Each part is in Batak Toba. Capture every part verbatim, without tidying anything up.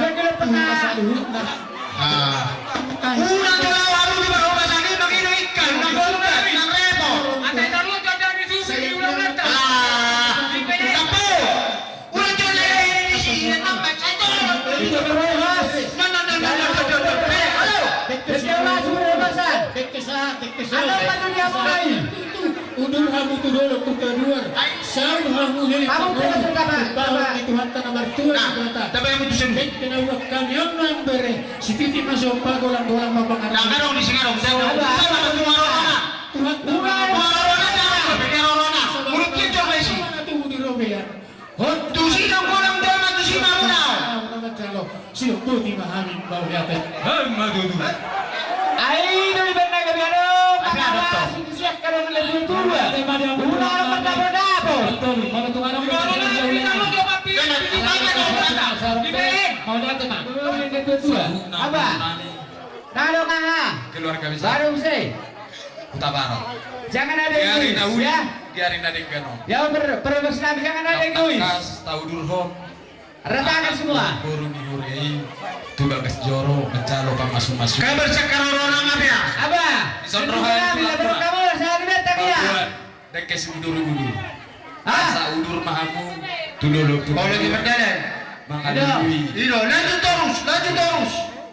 Sebagai petahana. Ah. Unang jolo hamu di parhobasan i mangido ingkon, unang jolo, unang repot. Ate taruhon jajari susu di ulang nata. Ah. Tapo. Unang jolo leleng i, si Inan Mamang saja. Itu berhobasan. Nah, nah, nah, nah, nah, nah, nah, nah. Eh, halo. Betul, Mas, berhobasan. Betul, Mas. Anda apa tu dia mulai? Udur hamu tu dolok tu toruan. Saur hamu leleng. Hamu tu dolok. Baru di Tuhanta na martua. Nah, tapi yang itu sendiri. Kena uang kami yang memberi. Sititi masuk pagolang-golang bapak. Nah, ngarong di singarong. Saya mau. Apa? Saya mau. Tuhan, Tuhan. Tuhan, Tuhan, Tuhan. Mulut kita coba isi. Tuhan, Tuhan, Tuhan. Tusi do godang jolma tusi ma muna. Sidok boti ma hami mauliate. Emma tutu. Ai do di banda gabe adong. Apa adong to? Siak adong le tua-tua. Ula adong mardapo-dapo. Betul. Mauliate ma. Mauliate ma. Tua-tua. Apa? Halo, Kang. Keluarga besar. Baru sih. Hutabarat. Jangan ada yang egois, ya. Di ari na denggan on. Ya, per-, perbesaran, jangan ada yang egois. Tangkas taudurhon. Ratakan semua. Boru ni huria i tu bagas joro, manjalo pamasu-masu. Kabar cakar orang apa ya? Apa? Di sana rohani. Bila berkabar, saya tidak tak ya. Dengke si udur-udur. Hah? Asa udur ma hamu tu dolok tu. Kalau di perdalan. Mangalului. Ino, lanjut terus, lanjut terus.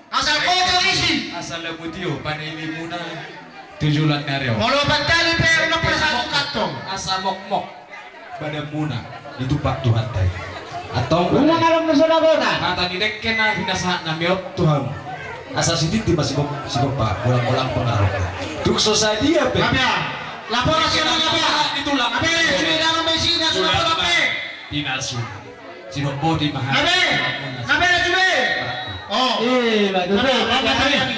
Asa kocok isi. Asa labutio panini muna tu joloan ni ari on. Molo patali pe unang perasaan kantong. Asa mokmok badan muna ditumpak Tuhanta i. Antong. Unang adong na so na bona. Hata ni dengke na hinasahat nami on tu hamu. Asa sititi ma si bom-, si bompa, bolang-bolang pengaruhna. Tung so sadia pe. Apa? Laporan si apa? Itulah. Apa? Sudah dalam besi na sudah apa? Pinasu. Sidok boti ma hami. Nabe! Nabe na sude! Oh. Eh, bagus. Nabe, nabe, nabe.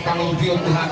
Pangurupion Tuhan.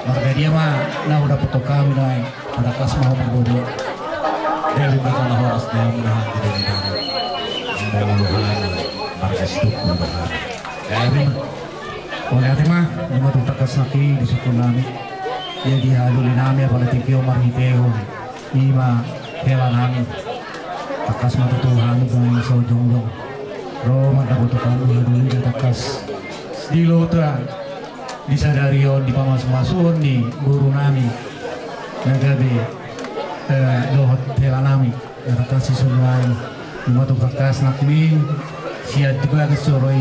Marga dia ma na hudapothon hami nuaeng, martangkas ma ho marboru. Gabe ma tong na horas di hamu na hami di doli nami. Molo hami marga Sitompul do hami. Gabe ma. Mauliate ma, i ma tong tangkas nangkin di sungkun nami. Ia di doli nami apala tingki on marhitehon i ma hela nami. Tangkas ma tutu hami songon jongjong ro mandapothon hamu hadulian na tangkas di lota di sadari on di pamasumasuon ni boru nami na gabe, eh, dohot hela nami. Na tangkas i songon i ma, i ma tong tangkas nangkin sian tu bagas joro i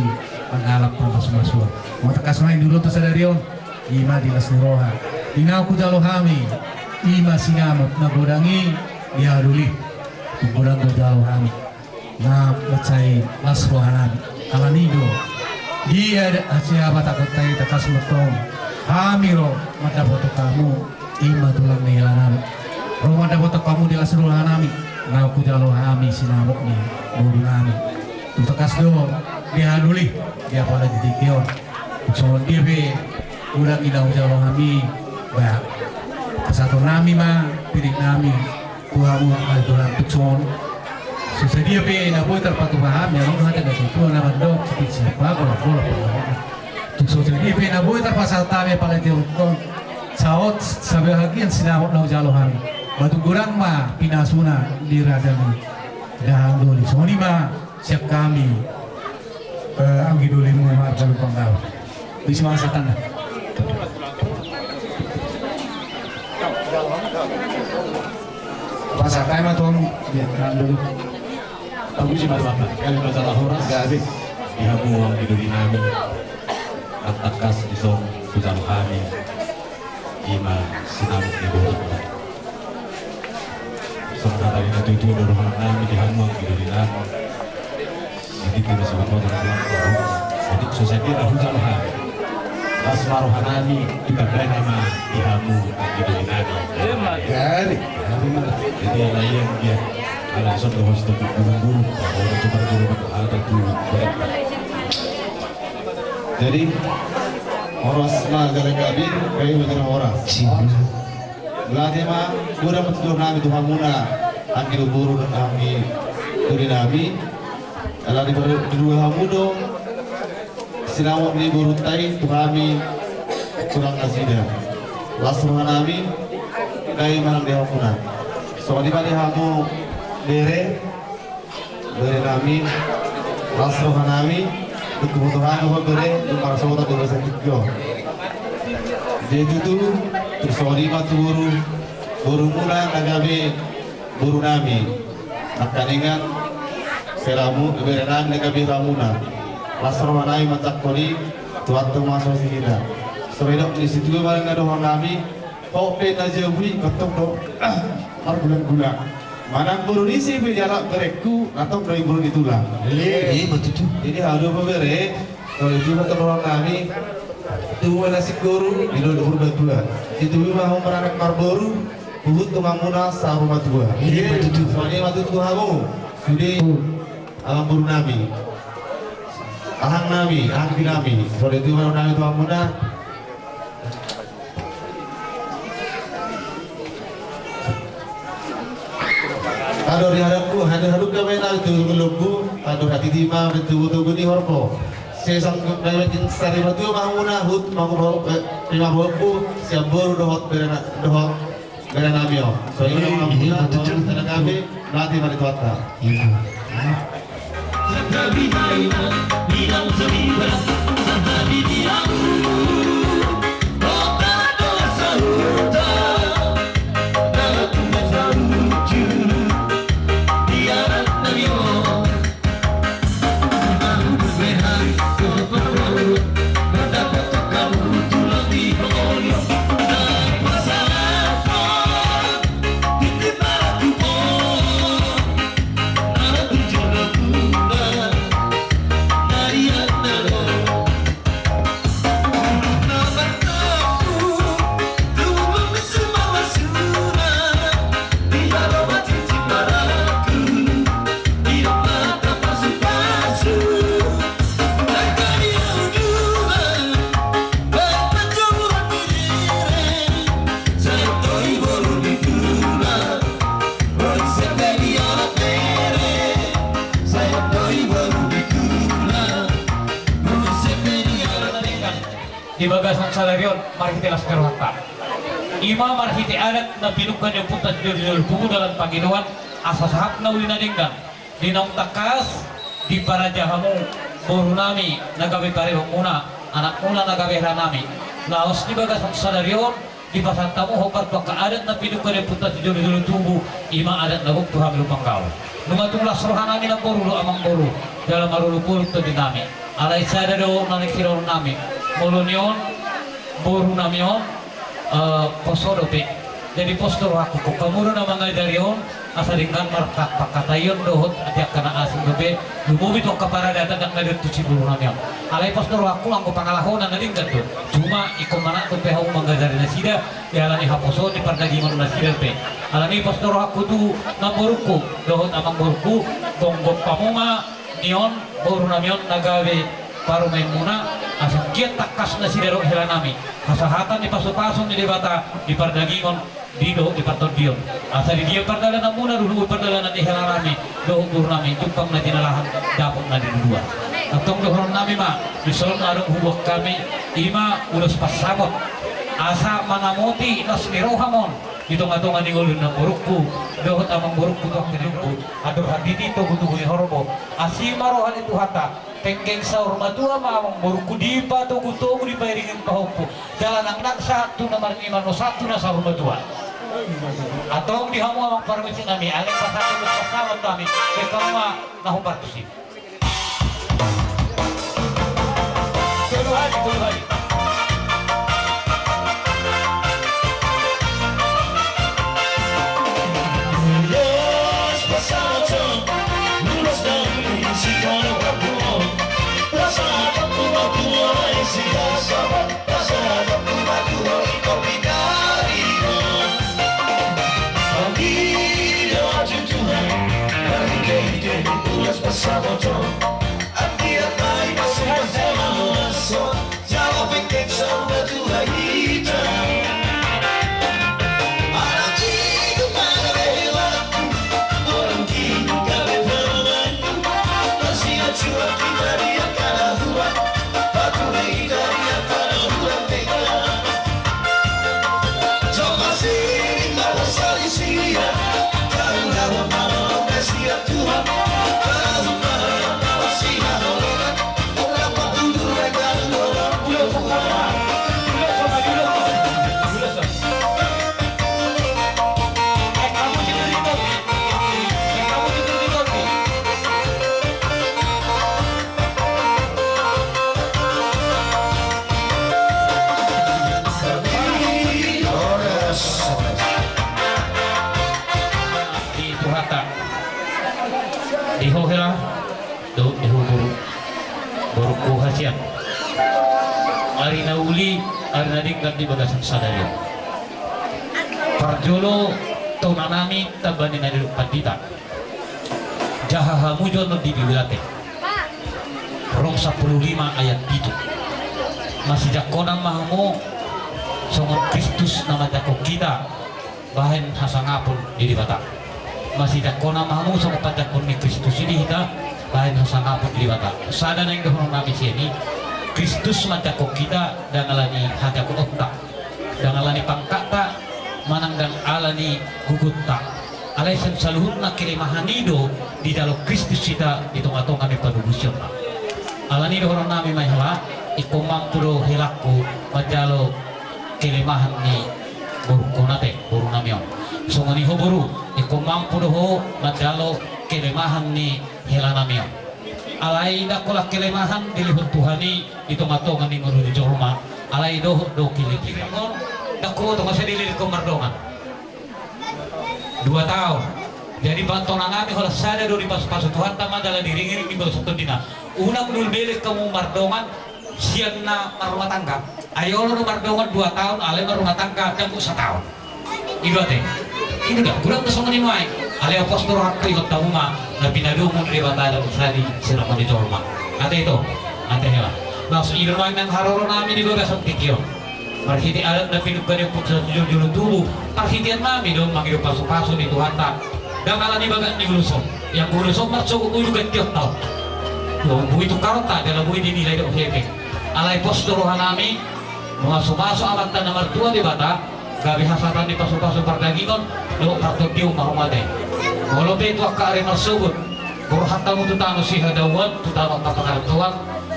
mangalap pamasumasuon. I ma tangkas ma i di lota sadari on. I ma di las ni roha. Di na hujalo hami, i ma sinamot na godang i di hadulian. Tung godang do jalo hami na mansai las roha nami. Alani do, dia hasihabatahonta i tangkas ma tong hami ro mandapothon hamu, i ma tulang ni hela nami. Ro mandapothon hamu di las ni roha nami, na hujalo hami sinamot ni boru nami. Tung tangkas do di hadulian, di apala di tingki on. Songon dia pe godang i na hujalo hami, ba pasahaton nami ma pirit nami tu hamu angka tulang tung songon. So sadia pe na boi tarpatupa hami, adong do hata ni natuatua na mandok, sipit siap pago, bola bola. Tung so sadia pe na boi tarpasahat hami apala di tingki on, saut sabagian sinamot na hujalo hami. Ba tung godang ma pinasuna di raja ni dahahang doli. Songon i ma sian hami, eh, anggi dolimu marga Lumban Gaol. Disi ma sahatna. Pasahat ma tong, ya, anggi doli. Tapuji ma Tuhan, kami masalah horas. Gabe. Di hamu anggi doli nami. Tangkas dison hujalo hami. I ma sinamot ni boru. Songon hata ni natuatua do dohonon nami di hamu anggi doli nami. Jadi tu na sebut boru. Jadi so sadia na hujalo hami, las ma roha nami, ipandana ma di hamu anggi doli nami. Jadi, jadi ala ia dia. Ala dison do horas tu burung-burung. Ala tu burung-burung ada tu. Jadi, horas ma jala gabe, gabe ma jala horas. Mauliate ma, godang ma tutu dohonon nami tu hamuna, anggi doli boru dohot anggi doli nami. Ala di bar-, di dua hamu do sinamot ni borunta i tu hami, Tulang nasida. Las roha nami, gabe manang di hamuna. Songon i ma di hamu bere, bere nami, las roha nami, tung huboto hami ho bere, tung marsogot di basa tiga. Jadi tutu, tung songon i ma tu boru, boru muna na gabe boru nami. Nangkaningan, seramu, bere nami na gabe ramuna. Las roha nami manjangkon i, Tuhanta ma so sihita. Songon i didok ni situa manang na dohonon nami, ho pe na jabu i, tong do margulang-gulang. Manang boru ni si pe jala berengku, na tong do i boru ni tulang. Iya, betul tu. Jadi hau do pe bere, songon i didok dohonon nami, tubu ma na singkoru, di lolo Purbatua. Ditubu ma hamu maranak marboru, huhut tumangmuna saur matua. Iya, betul tu. Songon i ma tutu hamu, sude amang boru nami. Ahang nami, ahang di nami. Songon i didok dohonon nami tumangmuna. Andor di hadapku, andor hadapku ma na tu ngolungku, andor hatiti ma, mentubu-tubu ni horbo. Sesang gabe sari matua ma hamuna, huhut mangubo, eh, pima boku, sian boru dohot bere na-, dohot bere nami on. Songon i ma hamuna, iya, betul tu. Sada gabe, mauliate ma di Tuhanta. Iya. Di bagasan sadari on marhite las ni rohanta. I ma marhite adat na pinungka ni ompunta sijolo-jolo tubu dalan pangidoan asa sahat na uli na denggan. Di naung tangkas diparaja hamu boru nami na gabe parebon muna, anak muna na gabe hela nami. Laos di bagasan sadari on dipasahat hamu hombar tu angka adat na pinungka ni ompunta sijolo-jolo tubu, i ma adat na gok tu hami Lumban Gaol. Nunga tung las roha nami namboru dohot amangboru, jala marolop-olop tondi nami. Alai sada do na naeng sidohonon nami, molo ni on boru nami on, eh, poso dope. Jadi pos do rohangku, hamu do na mangajari on, asa denggan marpangkataion dohot di angka na asing dope, lumobi tu angka paradatan na denggan tu si boru nami on. Alai pos do rohangku anggo pangalahoon na denggan do. Cuma ingkon manat dope hamu mangajari nasida, di ala ni haposoon ni pardagingon nasida dope. Alani i pos do rohangku tu namborungku dohot amangborungku, gomgom hamu ma ni on boru nami on na gabe parumaen muna, asa anggiat tangkas nasida dohot hela nami hasahatan ni pasu-pasu ni Debata di pardagingon, di dohot di partondion. Asa di dia pardalanan muna, di dohot pardalanan ni hela nami dohot boru nami, jumpang na jinalahan, dapot na niluluan. Antong dohonon nami ma, dison adong huboan hami, i ma ulos pansamot. Asa manamoti las ni roham on di tonga-tonga ni ngolu ni namborungku dohot amangborungku tu angka ni namborungku. Andor hatiti, togu-togu ni horbo. Asi ma roha ni Tuhanta. Penggeng saur matua ma amangborungku, dipatogu-togu, dipairingi pahompu. Jala nang nang sahat tu na marnimano, sahat tu na saur matua. Antong di hamu amang parmusik nami, alai pasahat ulos pansamot nami, baen hamu ma na hombar tusi. Tolu hali, tolu hali. Ulos pansamot on, ulos na uli sian amangborungku. Pasahatonku ma tu Tuhan, isi asa. Pasahatonku ma tu Ho, ingkon pinaribot. Pangidoan tu Tuhan, marhite-hite ulos pansamot on. Anggiat ma i pasu-pasu, jala pe Di ho hela, dohot di ho boru, borungku hasian. Ari na uli, ari na denggan di bagasan sadari on. Parjolo, tona nami tamba ni na nidok pandita. Jaha hamu jo annon di Bibel ate. Rom sampulu lima ayat pitu. Masijangkonan ma hamu songon Kristus na manjangkon hita bahen hasangapon di Debata. Masijangkonan ma hamu songon panjangkon ni Kristus i di hita bahen hasangapon di Debata. Sada naeng dohonon nami sian i, Kristus manjangkon hita ndang ala ni hajangkononta, ndang ala ni pangkatta, manang ndang ala ni gogonta. Alai sian saluhutna kelemahan i do dijalo Kristus hita di tongatonga ni panogusionna. Alani i dohonon nami ma hela, ingkon mampu do helangku manjalo kelemahan ni borungkon ate, boru nami on. Songon i ho boru, ingkon mampu do ho manjalo kelemahan ni hela nami on. Alai ndang holan kelemahan dilehon Tuhan i di tongatonga ni ngolu ni jolma, alai dohot do kelebihan. Ndang huboto masa dilehon ho mardongan dua taon. Jadi, tona nami, holan sada do dipasupasu Tuhanta ma jala diiringiring di bagasan tondina. Unang lulubelek hamu mardongan sian na marrumah tangga. Ai olo do mardongan dua taon, alai marrumah tangga ndang sataon. I do ate. I do da, godang do songon i nuaeng. Alai pos do rohangku ingot hamu ma na pinadomu ni Debata dalan sadi sian amanta jolma. Ate ito, ate hela. Laos i do nuaeng nang haroro nami di bagasan tingki on. Marhite adat na pinungka ni ompunta sijolojolo tubu, parhitean nami do mangido pasupasu di Tuhanta. Ndang ala ni bagak ni ulos on. Ianggo ulos on marsogot boi do ganti on taon. Boi tungkaronta jala boi dinilai dohot hepeng. Alai pos do roha nami, mamasumasu Amanta na martua Debata, gabe hasahatan ni pasupasu pardagingon dohot partondion ma hamu ate. Molo pe tu angka ari marsogot, borhat hamu tu tano sihadauan, tu tano angka pangarantoan,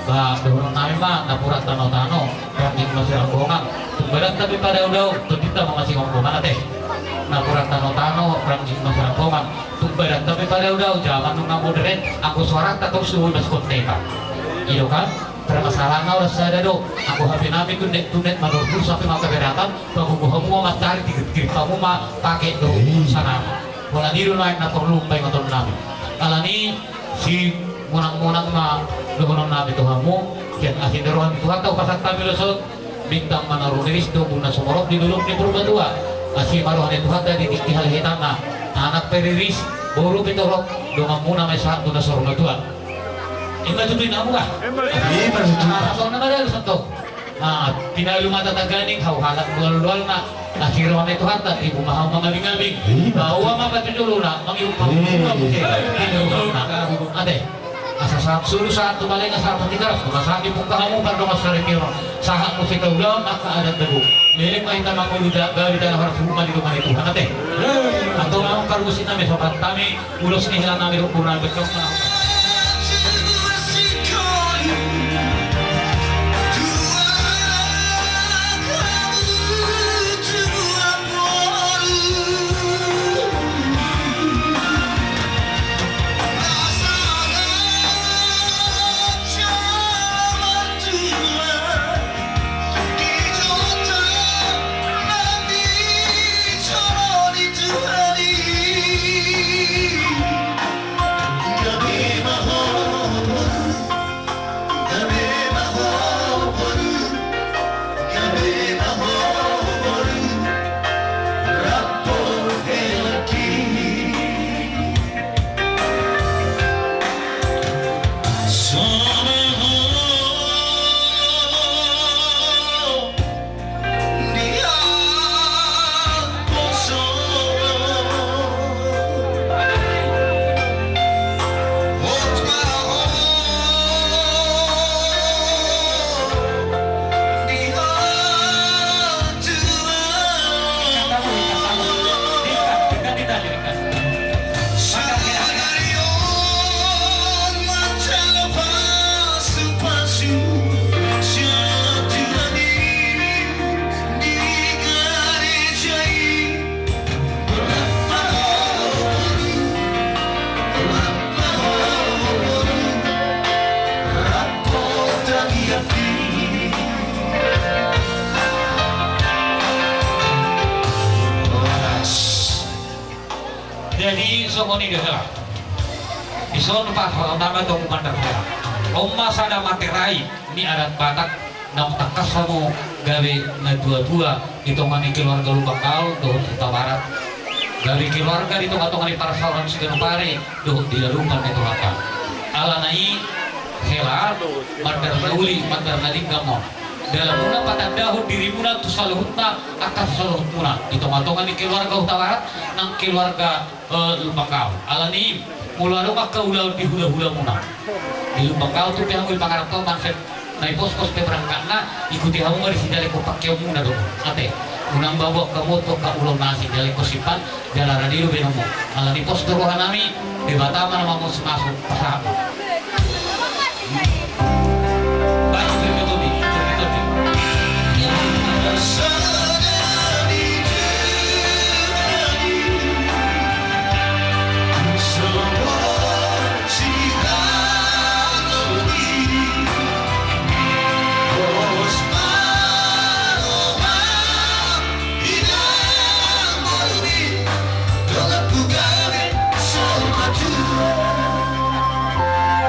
ba dohonon nami ma, napuran tanotano, rangging ma siranggongan, tung badanta pe padaodao, tondinta ma masigomgoman ate. Napuran tanotano, rangging ma siranggongan, tung badanta pe padaodao, jaman nunga moderen, anggo suaranta tong so boi maskon teta. I do kan? Permasalahanna holan sada do, anggo hape nami tundet-tundet manortor sampe mangkaberatan, pagogo hamu ma matari, tigirip-girip hamu ma pake dohot sangap. Holan i do nuaeng na porlu paingoton nami. Alani i, simonang-monang ma dohonon nami tu hamu, sian asi ni roha ni Tuhanta hupasahat hami ulos on, bintang ma na ro riris, tobu na sumorop di dolok ni Purbatua. Asi ma roha ni Tuhanta di tingki halahitanna, anak pe riris, boru pe torop, donganmuna ma i sahat tu na saur matua. Ima tutu i na mura. Ima tutu. Ah, songon na madalu santo. Ah, pinalu ma tatangganing, hau halak lual-lualna. Asi roha ni Tuhanta, tibu ma hamu mangabing-abing. Ima. Baoa ma patujolona, mangihut hamu. Ima. Ima tutu. Ate. Asa sahat solu, sahat tu balai, asa sahat tu Tigaras, asa sahat di pungka hamu pardongan saripeon. Sahat muse tu ulaon angka adat dabu. Leleng ma hita mangolu da, gabe tano haras rumah di rumah ni Tuhan ate. Antong ma parmusik nami, sopat nami. Ulos ni hela nami rukun nami berkembang. Jadi songon i do hela. Di Son pasahat nama tong mandar. On ma sada materai ni adat Batak, naung tangkas hamu gabe natuatua di tonga ni keluarga Lumban Gaol dohot Hutabarat. Gabe keluarga di tongatonga ni parsaoran siganup ari dohot di lalompan ni Tuhanta. Alana i hela mandar na uli, mandar na denggan ma on. Dalanmuna patandahon dirimuna tu saluhutna angka saluhutmuna di tongatonga ni keluarga Hutabarat nang keluarga eh, Lumban Gaol. Alani, molo adong angka ulaon di hulahulamuna di Lumban Gaol, tung pe hamu di pangarantoan, bangsat, na dipospos pe berangkatna, ikuti hamu ma disi jala ingkon pangkeonmuna do. Ate, unang baboan hamu tu angka ulaon na asing, jala ingkon simpan, jala rade do baenonmu. Alani pos do rohanami, Debata ma na mamasumasu, pasahat ma.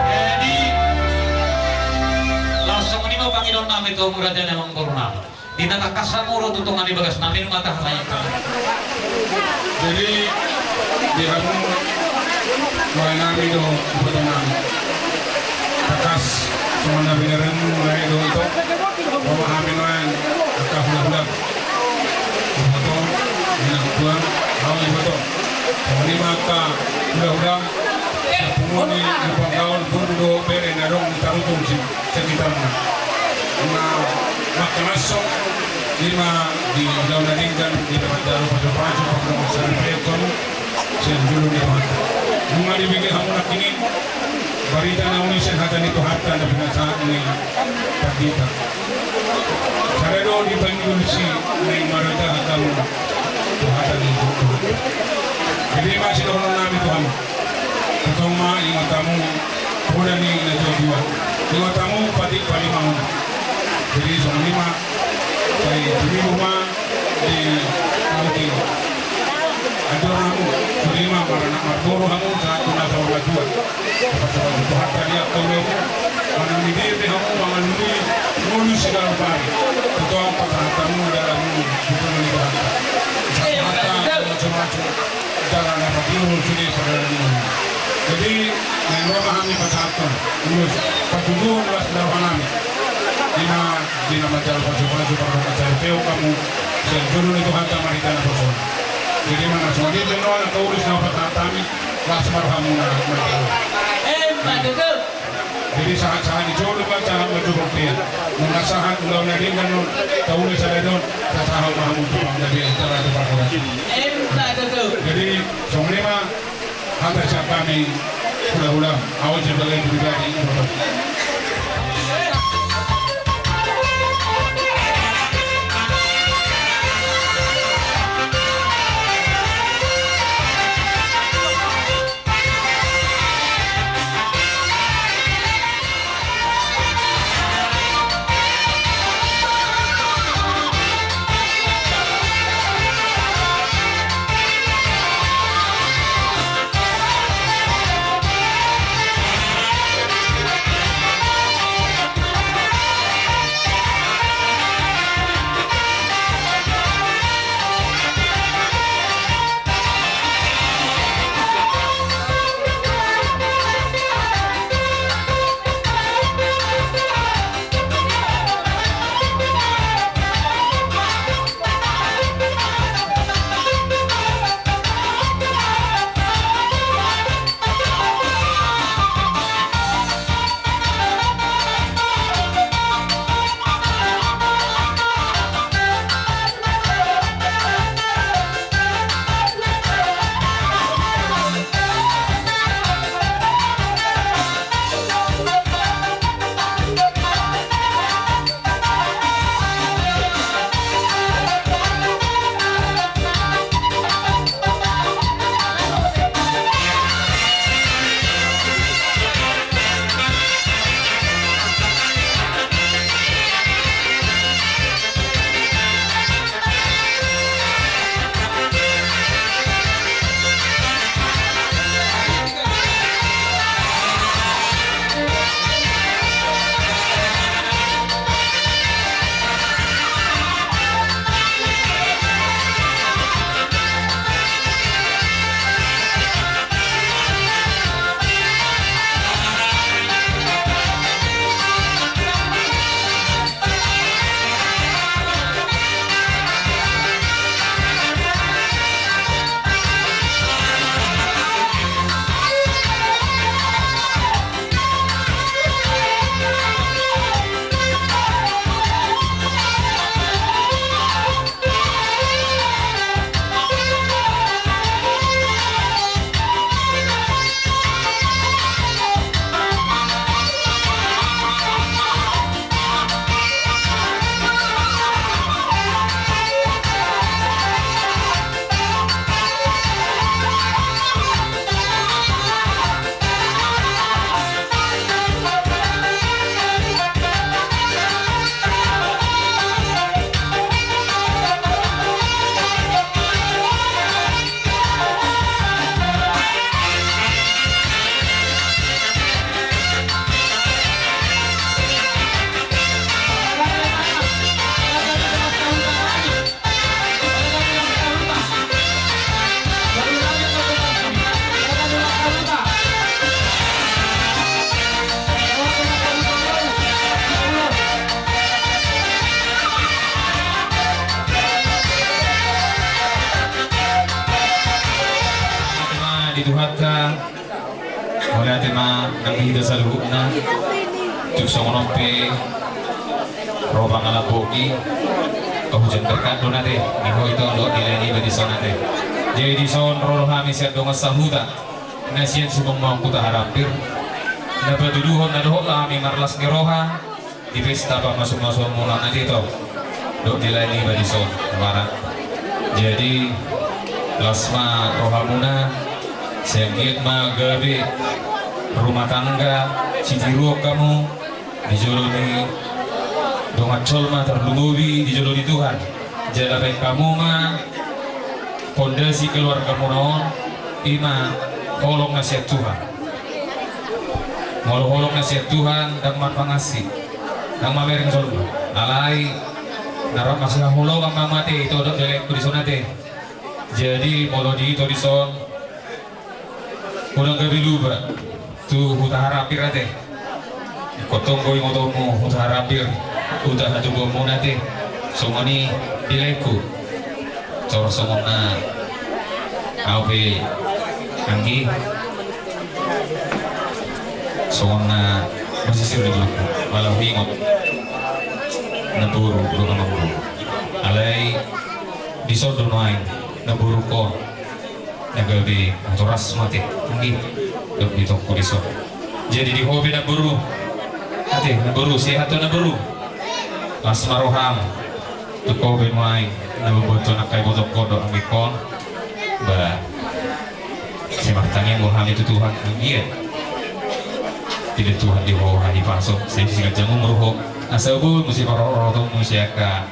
Jadi, laos songon i ma pangidoannami tu hamu raja ni amangborunami. Di na tangkas hamu ro tu tonga ni bagasnami, nunga tahatai. Jadi, di hamu bahenami dohot ibotonami, tangkas songon na binahenmu, mulai dohot, ro ma hami nuaeng angka hulahula. Iboto, inang tua, ahu iboto. Songon i ma angka hulahula, sapungu ni Lumban Gaol, boru dohot bere na adong di Tarutung si sekitarna. Na mangkalashon, i ma di ulaon na denggan, di na mandok pasupasu, pangkataion saripeon hamu sian jolo ni Tuhanta. Nunga dibege hamu nangkin i barita na uli sian hata ni Tuhanta na pinasahat ni pandita. Sada do di pangido ni si naeng marita hata ni Tuhanta. Jadi ma sidohononnami tu hamu. Tongtong ma ingot hamu poda ni natuatua. Ingot hamu patik palimahon. Jadi songon i ma, sai tumibu ma di hamu. Andor hamu, sude ma maranak marboru hamu sahat tu na saur matua. Pasahat Tuhanta di angka ulaonmu. Manang di dia pe hamu mangalului ngolu siganup ari. Tongtong pasahat hamu dalanmu di jolo ni Tuhanta. Sahat Tuhanta mamasu-masu. Jala na patiur sude pardalanan i. Jadi, naeng ro ma hami pasahathon ulos patuduhon las ni rohanami. I ma di na manjalo pasupasu, pangkataion saripeon hamu sian jolo ni Tuhanta marhite naposo on. Jadi, manang songon i pe nuaeng angka ulos na pasahat hami, las ma rohamuna. Emma tutu. Jadi sahat-sahat ni jolo ma, sahat ma tu bontean. Nunga sahat ulaon na denggan on, taula sada don, sahat ma hamu tu panggabean, sahat tu parhorasan. Emma tutu. Jadi songon i ma hata sian hami hulahula, ahu sebagai pribadi. Tuhanta, mauliate ma nang di hita saluhutna. Tung songon on pe ro pangalap bohi, pahujan berkat do na ate, di ho ito dohot di lae niba dison ate. Jadi dison ro do hami sian dongan sahuta na sian Sibongmaon Huta Harambir, na patuduhon na dohot hami marlas ni roha di pesta pamasumasuonmuna on ate ito, dohot di lae niba dison, amang. Jadi las ma rohamuna, sai anggiat ma gabe rumah tangga sitiruon hamu di jolo ni dongan jolma, tarlumobi di jolo ni Tuhan. Jala baen hamu ma pondasi keluargamuna on, i ma holong na sian Tuhan. Molo holong na sian Tuhan, ndang marpangansi, ndang mamereng jolma. Alai na rap masihaholongan ma hamu ate ito dohot di laengku dison ate. Jadi molo di ito dison, unang gabe lupa tu Huta Harambir ate. Ingkon tonggo ingotonmu Huta Harambir, huta hatubuanmuna ate. Songon i di laengku. Tor songon na au pe anggi, songon na masisir di mulutku, molo huingot namboru dohot amangboru. Alai dison do nuaeng namborungkon na gabe natoras ma ate, anggi, dohot di itongku dison. Jadi di ho pe namboru ate, namboru, sehat do namboru. Las ma roham. Tung ho pe nuaeng na mamboto nangkin ibotongkon dohot anggingkon. Ba sai martangiang ma hami tu Tuhan, anggiat dilehon Tuhan di ho hahipason, sai siganjang umur ho, asa boi muse parrohatonmu sian angka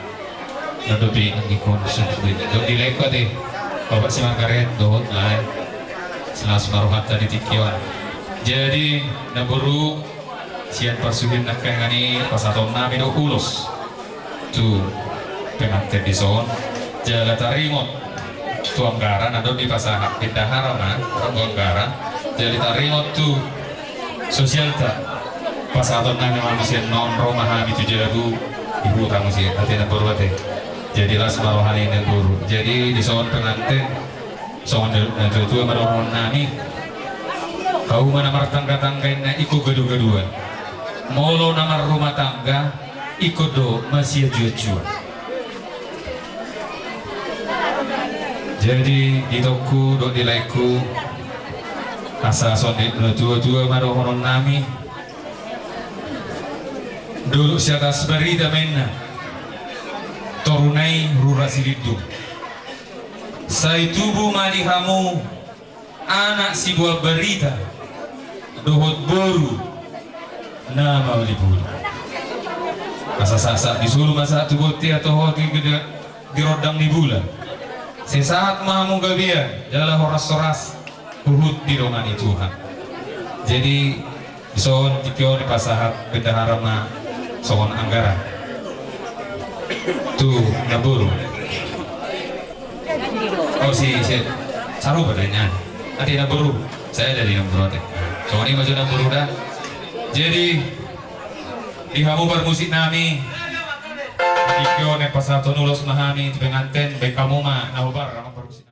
na dope anggingkon. Dohot di laengku ate, Bapak si Margaret dohot lae, sai las ma rohanta di tingki on. Jadi namboru, sian parsuhian nangkaningan i pasahatonnami do ulos tu penganten dison. Jala taringot tu anggaran na dohot dipasahat bendahara ma, anggo anggaran. Jala taringot tu sosialta, pasahatonnami ma muse, non ro ma hami tu jabu, di huta muse ate namboru ate. Jadi las ma roha ni namboru. Jadi dison penganten, songon na tuatua ma dohononnami. Hauma na martanggatangga inna ingkon gadugaduan. Molo na marrumah tangga ingkon do masiajuanjuan. Jadi di itongku dohot di laengku, asa songon na tuatua ma dohononnami. Dolok si atas barita ma inna, toru na i rura Silindung. Sai tubu ma di hamu anak siboan barita dohot boru na mauli bulu. Asa sahat-sahat di solu ma sahat tu bontean, toho di, di, di rondang ni bulan. Sai sahat ma hamu gabean jala horas-horas huhut didongani Tuhan. Jadi dison tingki on dipasahat bendahara ma songon anggaran tu namboru. Oh si, si sarupa do inna. Ate namboru, sai ada di namboru ate. Songon i ma jo namboru da. Jadi di hamu parmusiknami, tingki on pasahathon ulos ma hami tu penganten, baen hamu ma na hombar amang parmusik.